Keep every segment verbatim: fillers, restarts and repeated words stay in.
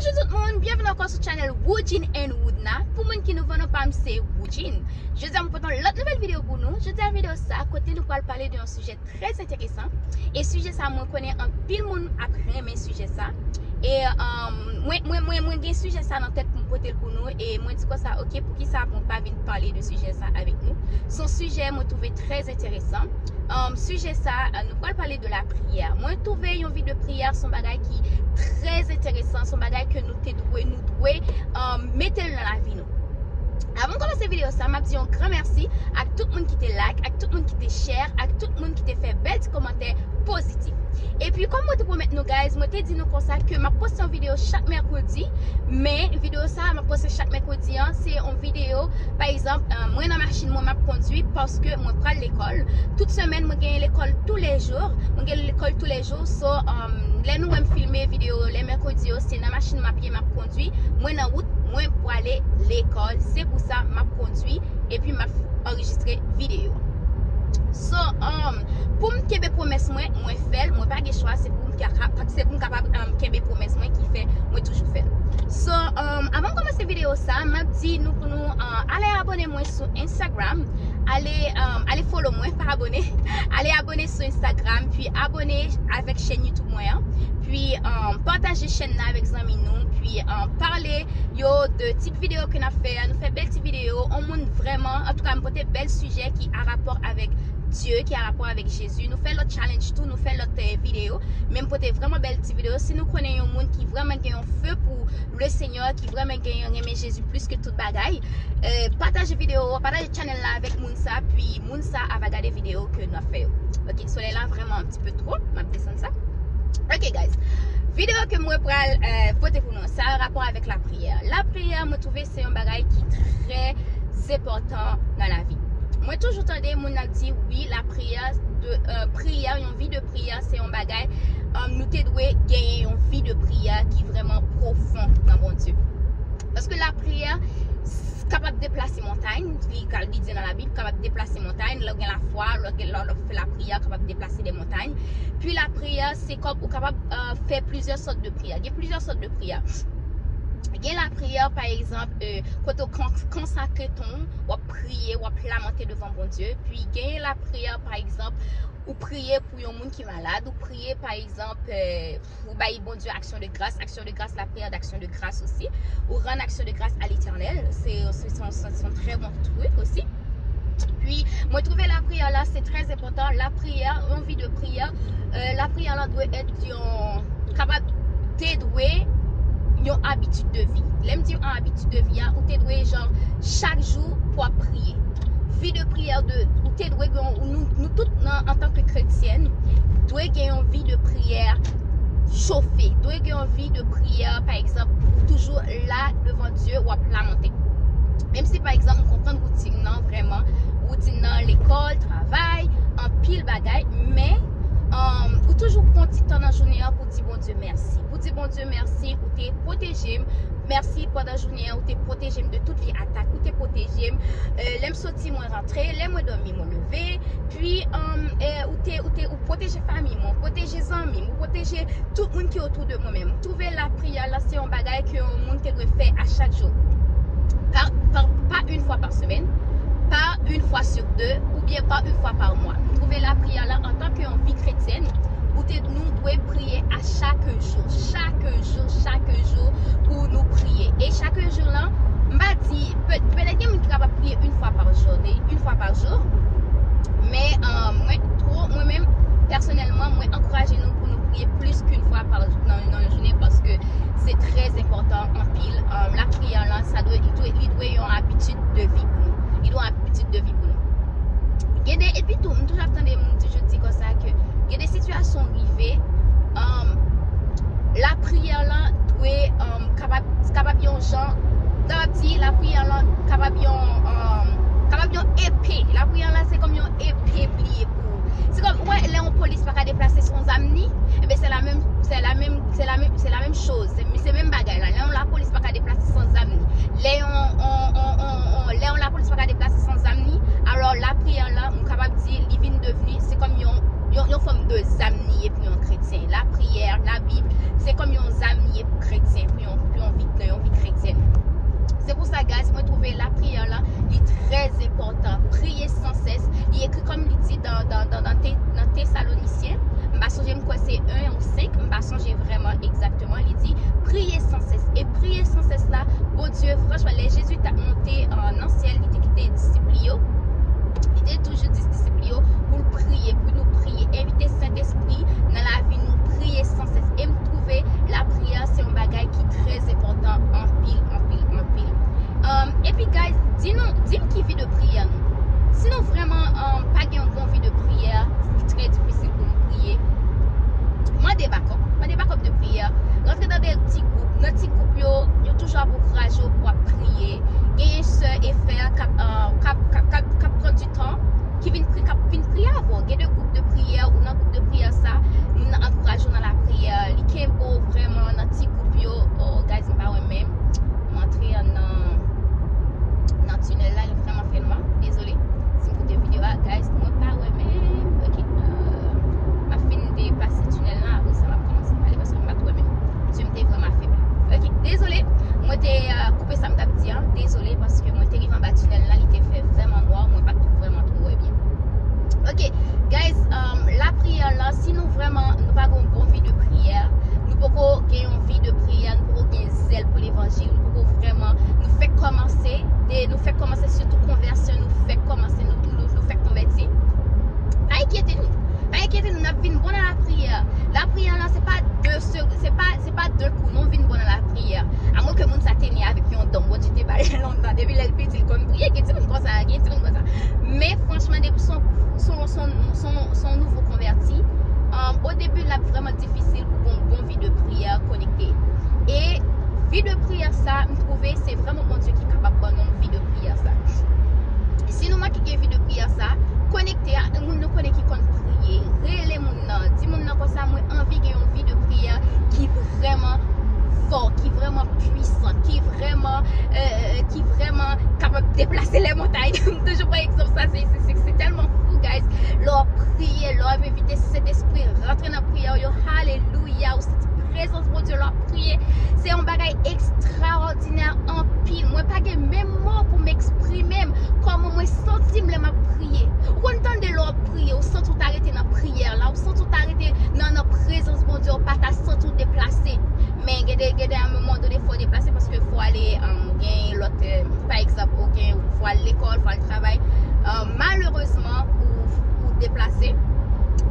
Bonjou tout moun, byenveni ankò sou channel Woodjine and Woodna. Pou moun ki nouvo, non pa m se Woodjine. Jodi a m pote yon lòt nouvèl videyo pou nou. Jodi a videyo sa, kote nou pral pale de yon sijè trè enteresan. E sijè sa, mwen konnen anpil moun ap renmen sijè sa. E um, mwen, mwen, mwen, mwen gen sijè sa nan tèt pou m pote l pou nou. E mwen di konsa, ok, poukisa mwen pa vin pale de sijè sa avèk nou? Se yon sijè mwen twouve trè enteresan. Um, sijè sa, uh, nou pral pale de lapriyè. Mwen twouve yon vi de priyè se yon bagay ki trè enteresan, se yon bagay ke nou te dwe, nou dwe um, mete l nan lavi nou. Avan m kòmanse videyo sa, m ap di yon gran mèsi ak tout moun ki te like, ak tout moun ki te share, ak tout moun ki te fè bèl ti kòmantè pozitif. Epi, kòm mwen te pwomèt nou, guys, mwen te di nou konsa ke m ap poste yon videyo chak mèkredi, men videyo sa a m ap poste chak mèkredi an, se yon videyo, pa egzanp, euh, mwen nan machin mwen m ap kondui paske mwen pral lekòl. Tout semèn, mwen genyen lekòl toulejou, mwen gen lekòl toulejou, so, euh, lè nou wè m filme videyo lè mèkredi yo, se nan machin m ap ye, m ap kondui, mwen nan wout, mwen pwale lekòl, se pou sa m ap kondui epi m ap anrejistre videyo. So, um, pou m kenbe pwomès mwen, mwen fè l, mwen pa gen chwa, se pou m ka-, ka-, se pou m kapab um, kenbe pwomès mwen ki fè mwen toujou fè l. So, um, avan m kòmanse videyo sa, m ap di nou pou nou uh, ale abone mwen sou Instagram, ale, um, ale follow mwen, pa abone, ale abone sou Instagram, pi abone avèk chèn YouTube mwen an, pi um, pataje chèn nan avèk zanmi nou, pi um, pale yo de tip videyo ke n ap fè a. Nou fè bèl ti videyo. On moun vrèman, antouka, m pote bèl sijè ki a rapò avèk Dye, ki a rapò avèk Jezi. Nou fè lòt challenge tou, nou fè lòt eh, videyo. Men m pote vrèman bèl ti videyo. Si nou konnen yon moun ki vrèman gen yon feu pou le Seigneur, ki vrèman gen yon renmen Jezi plis ke tout bagay, eh, pataje videyo, pataje channel la avèk moun sa, pi moun sa a va gade videyo ke n ap fè yo. Ok, solèy la vrèman an ti pe twò, m ap desann sa. Ok, guys. Videyo ke mwen pral eh, pote pou nou, sa a rapò avèk lapriyè. Lapriyè, mwen twouve se yon bagay ki trè enpòtan nan lavi. Mwen toujou tande moun ap di, wi, lapriyè, de, eh, priyè, yon vi de priyè, se yon bagay, eh, nou te dwe genyen yon vi de priyè ki vrèman pwofon nan Bondye. Paske lapriyè, kapab deplase montay, li ka, li di nan Labib, kapab deplase montay, lè w gen lafwa, lè w gen, lè w fè lapriyè, kapab deplase de montay. Pi lapriyè, se kòm ou kapab uh, fè plizyè sòt de priyè. Gen plizyè sòt de priyè. Gen lapriyè, pa egzanp, uh, kote w kon-, konsakre tan w, w ap priye, w ap lamante devan Bondye. Pi gen lapriyè, pa egzanp, ou priye pou yon moun ki malad, ou priye, pa egzanp, eh, ou bay Bondye aksyon de gras, aksyon de gras, lapriyè d'aksyon de gras osi, ou rann aksyon de gras a Letènèl, se, se, se, se, se yon trè bon trik osi. Pi, mwen twouve lapriyè la, se trè enpòtan, lapriyè, yon vi de priyè, eh, lapriyè la dwe èt yon, kapab, te dwe yon abitid de vi. Lè m di yon abitid de vi a, ou te dwe, jan, chak jou pou w ap priye. Vi de priyè de, ou te dwe gen, nou, nou tout nan, antanke kretyèn, dwe gen yon vi de priyè chofe, dwe gen yon vi de priyè, pa egzanp, ou toujou la devan Dye, w ap lamante. Menm si, pa egzanp, m konprann woutin nan, vrèman, woutin nan, lekòl, travay, anpil bagay, men, um, ou toujou pran ti tan nan jounen an pou di Bondye mèsi. Pou di Bondye mèsi, ou te pwoteje m. Mèsi pandan jounen an, ou te pwoteje m de tout vye atak. Ou te pwoteje m. Eh, lè m soti, mwen rantre. Lè mwen dòmi, mwen leve. Pi, um, eh, ou te, ou te, ou pwoteje fanmi mwen, ou pwoteje zanmi m, ou pwoteje tout moun ki otou de mwen menm. M twouve lapriyè la, se yon bagay ke yon moun te dwe fè a chak jou. Pa, pa, pa yon fwa pa semèn, pa yon fwa sou de, oubyen pa yon fwa pa mwa. M twouve lapriyè la, antanke yon vi kretyèn, ou te, nou dwe priye a chak jou, chak jou, chak jou pou nou priye. E chak jou lan, m pa di, pe-, petèt gen moun ki kapab priye yon fwa pa jounen, yon fwa pa jou. Men, eh, mwen, twò, mwen menm, pèsonèlman, mwen ankouraje nou pou nou priye plis ke yon fwa pa, nan, nan yon jounen, paske se trè enpòtan, anpil. Eh, lapriyè lan, sa dwe, li dwe, li dwe yon abitid de vi pou nou. Li dwe yon abitid de vi pou nou. Gen de, epi tou, m toujou ap tande moun toujou di konsa ke gen de sitiyasyon rive, um, lapriyè lan dwe, um, kapab, kapab yon jan, kapab di lapriyè lan kapab yon, um, kapab yon epe. Lapriyè lan se kòm yon epe li ye pou ou. Se kòm, ou wè, lè yon polis pa ka deplase san zam ni, enben se la menm, se la menm, se la menm, se la menm choz. Se, se menm bagay la. Lè yon lapolis pa ka deplase san zam ni. Lè yon, on, on, on, on, lè yon lapolis pa ka deplase san zam ni, alò lapriyè lan, m kapab di, li vin devni, se kòm yon, yon, yon fòm de zam li ye pou yon kretyen. Lapriyè, Labib, se kòm yon zam li ye pou kretyen, pou yon, pou Bondye, franchman, lè Jezi t ap monte nan syèl, li te kite disip li yo, li te toujou di disip li yo pou l priye, pou nou priye. Envite Sentespri nan lavi nou, priye sansès. E m twouve lapriyè se yon bagay ki trè enpòtan anpil, anpil, anpil. Epi, guys, di nou, di m ki vi de priyè nou. Si nou vrèman pa gen yon bon vi de priyè, li trè difisil pou nou priye. Mande bakòp, mande bakòp de priyè. Rantre nan de ti gwoup. Nan ti gwoup yo, yo toujou ap ankouraje w pou w ap priye. Genyen sè e frè k ap, k ap, k ap, k ap, k ap pran di tan, ki vin pri, k ap vin priye avè w. Gen de gwoup de priyè, ou nan gwoup de priyè sa, moun nan ankouraje w nan lapriyè, li kenbe w vrèman nan ti gwoup yo. Oh, guys, m pa wè menm. M antre nan, nan tinèl la, li vrèman fè nwa. Dezole. Si m koute videyo a, guys, mwen pa wè menm. Ok, m ap fin depase tinèl la, apre sa m ap kòmanse pale paske m pa t wè menm. Zye m te vrèman fèb. Ok, dezole. Mwen te koupe sa m t ap di an. Dezole paske mwen te rive anba tinèl la, li te fè vrèman nwa, mwen pa t vrèman twò wè byen. Ok, guys, lapriyè la, si nou vrèman, nou pa gen yon bon vi de priyè, nou poko gen yon vi de priyè, nou poko gen zèl pou levanjil, nou poko vrèman, nou fèk kòmanse, de, nou fèk kòmanse, sitou konvèsyon, nou fèk kòmanse, nou, nou, nou fèk konvèti. Pa enkyete nou. Pa enkyete nou, n ap vin bon nan lapriyè. Lapriyè la, se pa de se, se pa, se pa de kou, non, vin bon nan lapriyè. Amwen ke moun sa te ne avèk yon don, Bondye te ba l lontan. Depi lè l piti, l konn priye. Gen timoun konsa, gen timoun konsa. Men franchman, depi son, son, son, son, son nouvo konvèti, o debi, l ap vrèman difisil pou gon bon vi de priyè konekte. E vi de priyè sa, m twouve se vrèman Bondye ki kapab ban nou vi de priyè sa. Si nou manke gen vi de priyè sa, konekte a moun nou konnen ki konn priye. Rele moun nan, di moun nan konsa, mwen anvi gen yon vi de priyè ki vrèman fò, ki vrèman pwisan, ki vrèman, euh, ki vrèman kapab deplase lè montay. M toujou pran egzanp sa, se, se, se, se tèlman fou, guys. Lè w ap priye, lè w ap envite Sentespri rantre nan priyè w yo, alelouya, ou santi prezans Bondye lè w ap priye. Se yon bagay ekstraòdinè anpil. Mwen pa gen menm mo pou m eksprime m, kòman mwen santi m lè m ap priye. Ou konn tande lè w ap priye, ou santi w ta rete nan priyè la, ou santi w ta rete nan, nan prezans Bondye, ou pa ta santi w deplase. Men gen de, gen de, a un moment donné, fò w deplase paske fò w ale, um, gen lòt, euh, pa egzanp, ou gen, fò w al lekòl, fò w al travay. Euh, malerezman, ou, ou deplase.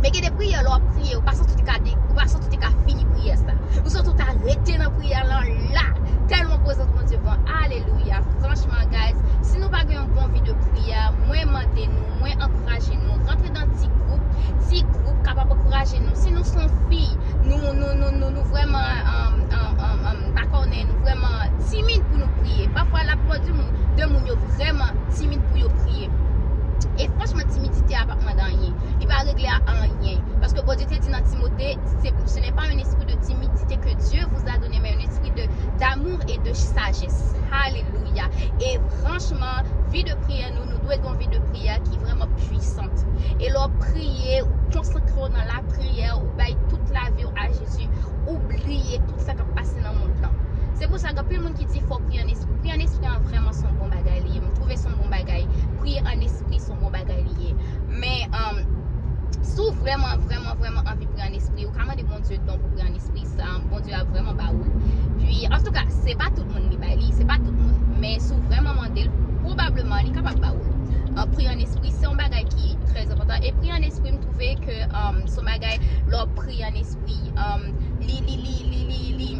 Men gen de priyè, lè w ap priye, ou pa santi w te ka de, ou pa santi w te ka fini priyè sa. Ou santi w ta rete nan priyè lan la. Tèlman prezans Bondye bon. Alelouya. Franchman, guys, si nou pa gen yon bon vi de priyè, mwen mande nou, mwen ankouraje nou, rantre nan ti gwoup. Ti gwoup kapab ankouraje nou. Si nou se yon fi, nou, nou, nou, nou, nou vrèman, um, um, um, um, pa konnen, nou vrèman timid pou nou priye. Pafwa, laplipa di moun, de moun yo vrèman timid pou yo priye. E franchman, timidite a p ap mande anyen. Li pa regle a anyen. Paske Bondye te di nan Timote, c'est, ce n'est pas un esprit de timidité que Dieu vous a donné, mais un esprit de, d'amour et de sagesse. Alelouya. E franchman, vi de priyè nou, nou dwe gen yon vi de priyè ki vrèman pwisant. E lè w priye, ou konsakre w nan lapriyè, ou bay tout lavi w a Jezi, ou bliye tout sa k ap pase nan mond lan. Se pou sa, gen anpil moun ki di fò w priye an espri. Priye an espri an vrèman se yon bon bagay li ye. M twouve se yon bon bagay. Priye an espri se yon bon bagay li ye. Men, um, si w vrèman, vrèman, vrèman anvi priye an espri, ou ka mande Bondye don pou priye an espri, sa, Bondye ap vrèman ba ou l. Pi, antouka, se pa tout moun li bay li, se pa tout moun. Men si w vrèman mande l, pwobableman, li kapab ba ou l. Uh, priye an espri, se yon bagay ki trè enpòtan. E priye an espri, m twouve ke, um, se yon bagay, lè w priye an espri, um, li, li, li, li, li, li,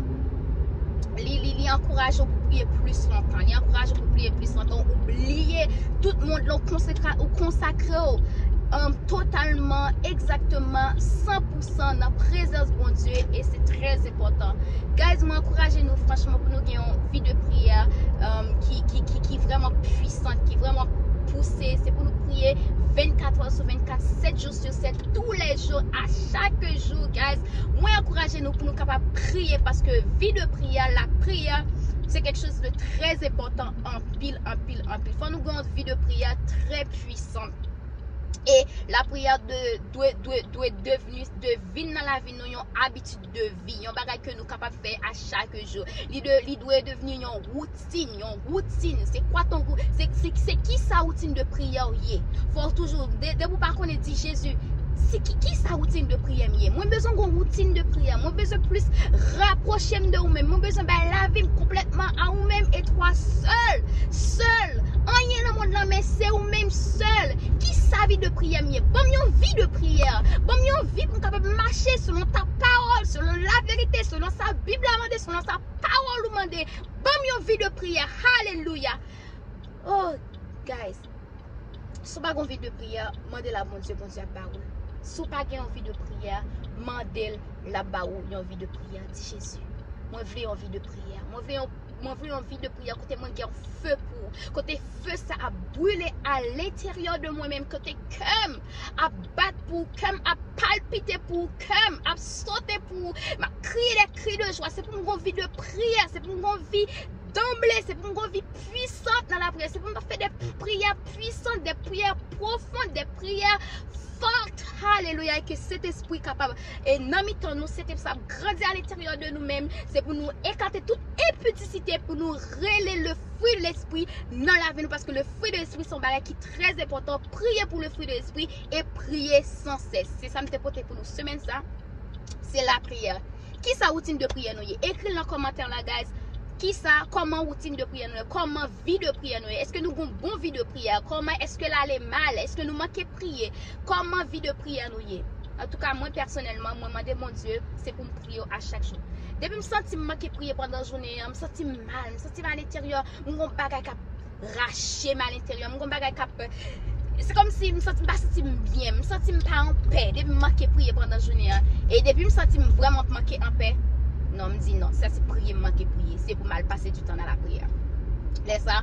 li, li, li ankouraje w pou priye plis lontan. Li ankouraje w pou priye plis lontan. Ou bliye tout mond lan, ou konsakre, ou konsakre w, um, totalman, egzakteman, san pou san nan prezans Bondye, e se trè enpòtan. Guys, mwen ankouraje nou franchman pou nou gen yon vi de priyè, um, ki, ki, ki, ki vrèman pwisant, ki vrèman pouse. Se pou nou priye vennkat è sou vennkat, sèt jou sou sèt, tou lè jou, a chak jou, guys. Mwen ankouraje nou pou nou kapab priye, paske vi de priyè, lapriyè, se kèk choz de trè enpòtan, anpil, anpil, anpil. Fò nou gen yon vi de priyè trè pwisan. E lapriyè de, dwe, dwe, dwe devni, dwe vin nan lavi nou yon abitid de vi, yon bagay ke nou kapab fè a chak jou. Li de, li dwe devni yon woutin, yon woutin. C'est quoi ton rou-, se, se, se kisa woutin de priyè w ye? Fò w toujou, de, depi w pa konnen, di, Jezi, Si ki, ki sa woutin de priyè m ye? Mwen bezwen gon woutin de priyè. Mwen bezwen plis rapwoche m de ou menm. Mwen bezwen bay lavi m konplètman a ou menm e twa sèl. Sèl. Anyen nan mond lan, men se ou menm sèl. Ki sa vi de priyè m ye? Ban m yon vi de priyè. Ban m yon vi pou m kapab mache selon ta pawòl, selon laverite, selon sa Bib la mande, selon sa pawòl ou mande. Ban m yon vi de priyè. Alelouya. Oh, guys. Si w pa gen yon vi de priyè, mande l a Bondye, Bondye ap ba ou l. Si w pa gen yon vi de priyè, mande l, l ap ba ou yon vi de priyè. Di, Jezi, mwen vle yon vi de priyè. Mwen vle yon, mwen vle yon vi de priyè kote mwen gen yon fe pou ou. Kote fe sa ap brile a lenteryè de mwen menm. Kote kè m ap bat pou ou, kè m ap palpite pou ou, kè m ap sote pou ou. M ap kriye de kri de jwa. Se pou m gen yon vi de priyè. Se pou m gen yon vi danble. Se pou m gen yon vi pwisan nan lapriyè. Se pou m fè de priyè pwisan, de priyè pwofon, de priyè fò. Alelouya. E ke Sentespri kapab, e nan mitan nou, Sentespri ap grandi alenteryè de nou menm. Se pou nou ekate tout enpidisite, pou nou rele le fwi de lespri nan lavi nou, paske le fwi de lespri se yon bagay ki trè enpòtan. Priye pou le fwi de lespri e priye san sès. Se sa m te pote pou nou semèn sa. Se lapriyè. Ki sa woutin de priyè nou ye? Ekri l nan kòmantè la, guys. Ki sa, kòman woutin de priyè nou ye? Kòman vi de priyè nou ye? Èske nou gon bon vi de priyè? Kòman, èske l ale mal? Èske nou manke priye? Kòman vi de priyè nou ye? Antouka, mwen pèsonèlman, mwen mande Bondye, se pou m priye a chak jou. Depi m santi m manke priye pandan jounen an, m santi m mal, m santi m alenteryè, m gon bagay k ap rache m alenteryè, m gon bagay k ap, se kòmsi m santi m pa santi m byen, m santi m pa anpè. Depi m manke priye pandan jounen an, e depi m santi m vrèman manke anpè, non, m di non, sa se priye m manke priye, se pou m al pase du tan nan lapriyè. Lè sa,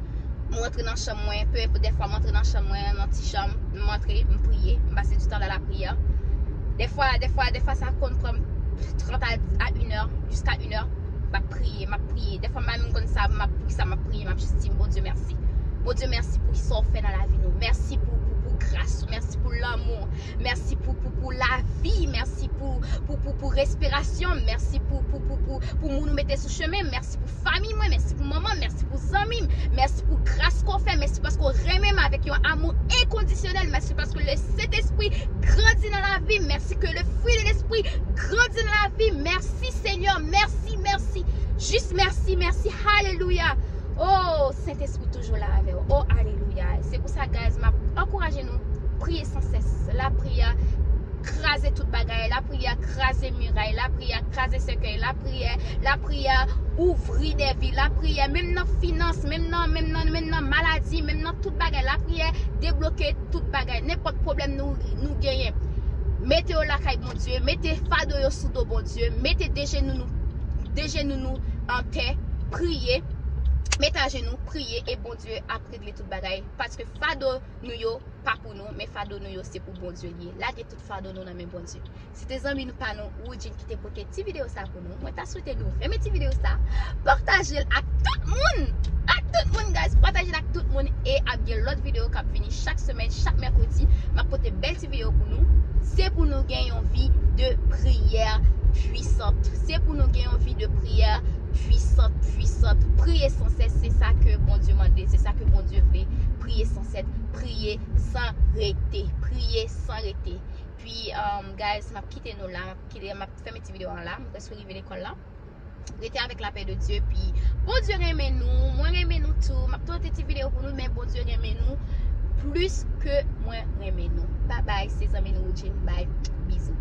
m rantre nan chanm mwen, pe enpòt, dèfwa m rantre nan chanm mwen, nan ti chanm, m rantre, m priye, m pase du tan nan lapriyè. Dèfwa, dèfwa, dèfwa sa konn pran m trant a, a inè, jiska inè, m ap priye, m ap priye. Dèfwa m pa menm konn sa, m ap, pou sa m ap priye, m ap jis di, Bondye mèsi. Bondye mèsi pou sa w fè nan lavi nou. Mèsi pou, pou, pou gras ou, mèsi pou lanmou, mèsi pou, pou, pou lavi, mèsi pou, pou, pou, pou respirasyon, mèsi pou, pou, pou, pou, pou moun ou mete sou chemen, mèsi pou fanmi mwen, mèsi pou manman, mèsi pou zanmi m, mèsi pou gras ke w fè, mèsi paske w renmen m avèk yon amou enkondisyonèl, mèsi paske le Sentespri grandi nan lavi m, mèsi ke le fwi de lespri grandi nan lavi m, mèsi Senyè, mèsi, mèsi, jis mèsi, mèsi, alelouya. Oh, Sentespri toujou la avè w. Oh, alelouya. Se pou sa, guys, m ap ankouraje nou, priye san sès. Lapriyè kraze tout bagay. Lapriyè kraze miray. Lapriyè kraze sèkèy. Lapriyè, lapriyè ouvri de vi. Lapriyè, menm nan finans, menm nan, menm nan, menm nan maladi, menm nan tout bagay. Lapriyè debloke tout bagay. Nenpòt pwoblèm nou, nou genyen, mete yo lakay Bondye. Mete fado yo sou do Bondye. Mete de jenou nou, de jenou nou an tè. Priye. Mete ajenou, priye, e Bondye ap regle tout bagay. Paske fado nou yo pa pou nou, men fado nou yo se pou Bondye l ye. Lage tout fado nou nan men Bondye. Se te zanmi nou pa nou, Woodjine, ki te pote ti videyo sa pou nou. Mwen ta swete nou renmen ti videyo sa. Pataje l ak tout moun. Ak tout moun, guys. Pataje l ak tout moun. E ap gen lòt videyo k ap vini chak semèn, chak mèkredi. M ap pote bèl ti videyo pou nou. Se pou nou gen yon vi de priyè pwisant. Se pou nou gen yon vi de priyè pwisant, pwisant. Priye san sès, se sa ke Bondye mande, se sa ke Bondye vle. Priye san sès, priye san rete, priye san rete. Pi, um, guys, m ap kite nou la, m ap kite, m ap fèmen ti videyo an la, m prèske rive lekòl la. Rete avèk lapè de Dye, pi Bondye renmen nou, mwen renmen nou tou. M ap pote ti videyo pou nou, men Bondye renmen nou plis ke mwen renmen nou. Babay, se zanmi nou Woodjine. Bay, bizou.